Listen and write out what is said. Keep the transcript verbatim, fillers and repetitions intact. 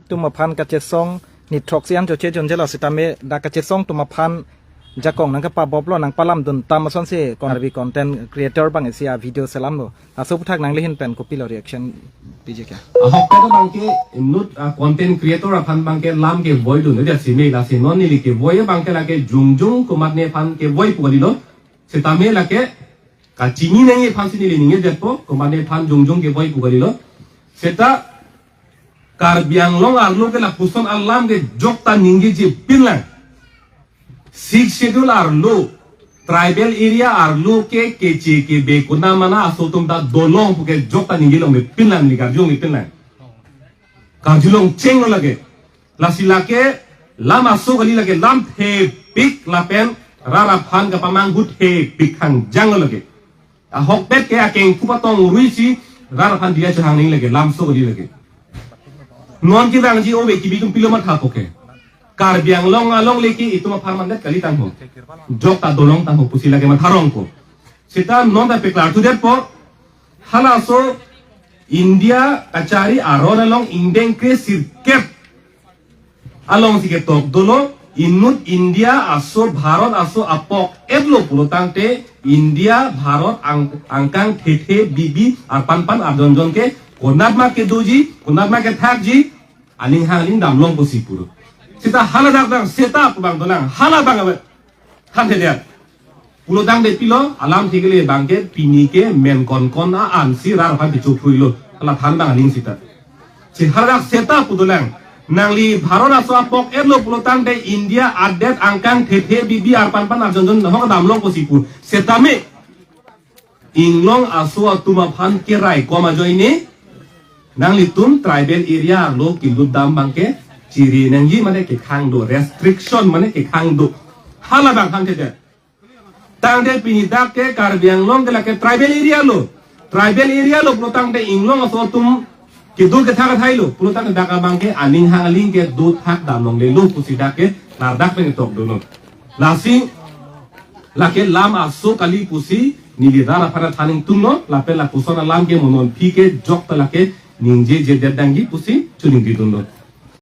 Atum aphan kachesong ni throksi an choche jonjelo sitame dak kachesong atum aphan jakong nangkapaboplo nangpalamdun tam asonsi Karbi content creator abang isi a-video selamlo. Laso aputhak nangli ahin pen kopilo reaction piji ke? Ahokpet abangke inut a-content creator aphan abangke lam kevoidun, dia simi lasi non neli kevoi abangke lake jongjong komatne aphan kevoi pu kalilo. Sitame lake kachini nangji aphansi neli ningjedetpo, komatne aphan jongjong kevoi pu kalilo. Seta Karbi Anglong arlo ke lapuson alam ke jokta ningjeji pinlang. Sixth Schedule arlo, tribal area arlo ke keche kebe konat ma aso atum ta dolong puke jokta ningjelo me pinlang, neli karjulong me pinlang. Karjulong chenglo lake. Lasi lake lam aso kali, lake lam thepik lapen rat aphan kapamanghu thepik hangjanglo lake. Ahokpet ke akeng kupatong ruisi rat aphan diya chehang ning lake, lam aso kali lake. Non kevangji ove kebi atum pilo mathapo ke. Karbi Anglong along lake itum apharman det kali tangho. Jokta dolong tangho pusi lake matharongpo. Seta non ta peklarthudetpo. Halaso India kachari aron along ingdeng kre sirkep alongsi ketok dolo, inut India aso Bharat aso apok etlo pulo tangte India Bharat ang, angkang thethe bibi arpanpan arjonjon ke konat ma kedoji, konat ma kethakji, aning hang aling damlong pusi puro. Seta hala dak dang seta pu abang dolang, hala abang abe. Thanthedet. Pulo tangte pilo, alam thekele abangke pini ke menkonkon a-ansi rat aphan kecho phuilo. Hala than abang aning seta. Si hala dak seta pu dolang. Nangli Bharat aso apok etlo pulo tangte India adet angkang thethe bibi arpanpan arjonjon nahok damlong pusi pu. Setame Inglong aso atum aphan keraikom ajoine nanglitum tribal area arlo kelut dam abangke chiri nangji mane kekhang do, restriction mane kekhang do. Hala abang thanthedet. Tangte pini dak ke Karbi Anglong ke lake tribal area lo. Tribal area lo pulo tangte Inglong aso atum kedo kethak athai lo pulo tangte dak abangke aning hang aling kedo thak damlonglelo pusi dak ke ladak pen ketok dono. Lasi lake lam aso kali pusi neli rat aphan than ingtunglo, lapen lapuson alam ke mo non aphi ke jokta lake ningjejedet nangji pusi choningri dunlo.